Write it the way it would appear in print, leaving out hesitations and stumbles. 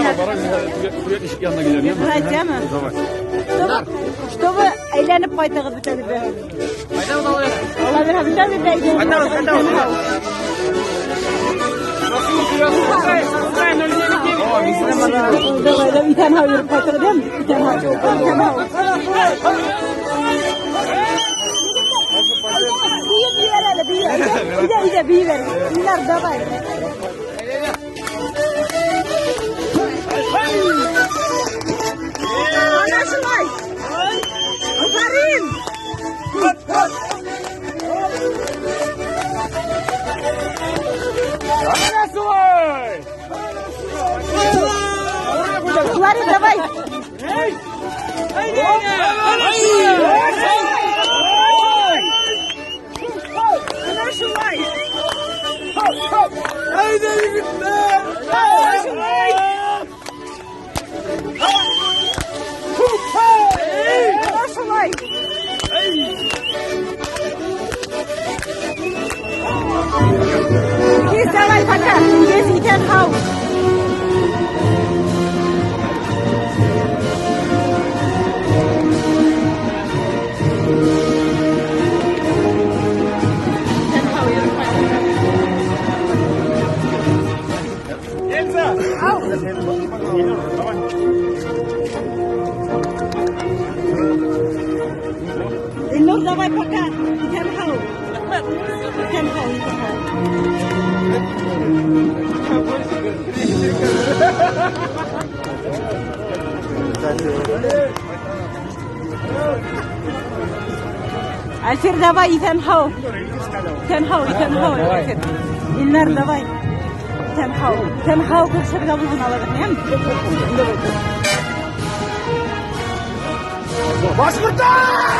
Түгәк ишек янына киләм, яме? Рәхмәт, яме? Давай. Чтобы әйләнеп ҡайтығыҙ бөтәгеҙ ҙә. Алла бирһә, бөтәбеҙ ҙә әйләнеп Ҡайтабыҙ, ҡайтабыҙ. Давай, давай, иҫән-һау йөрөп ҡайтығыҙ, яме? Иҫән-һау. Иҫән-һау. Бейеп ебәр әле, бейеп. Әйҙә, әйҙә, бейеп ебәр. Илнар, давай. Ана шулай. Афарин. Ана шулай! Флорид, давай. Ана шулай. Әйҙә, егеттәр! Ана шулай. Ана шулай. Тиҙ, давай, пока. Тиҙ, иҫән-һау. Иҫән-һау йөрөп ҡайтығыҙ. Эльза! Ау. Давай. Илнур, давай, пока. Иҫән-һау. Иҫән-һау, иҫән-һау. Альфир, давай, иҫән-һау. Иҫән-һау, иҫән-һау, Альфир. Илнар, давай. Иҫән-һау. Иҫән-һау күрешергә булһын Алла бирһә, яме? Башҡорттар!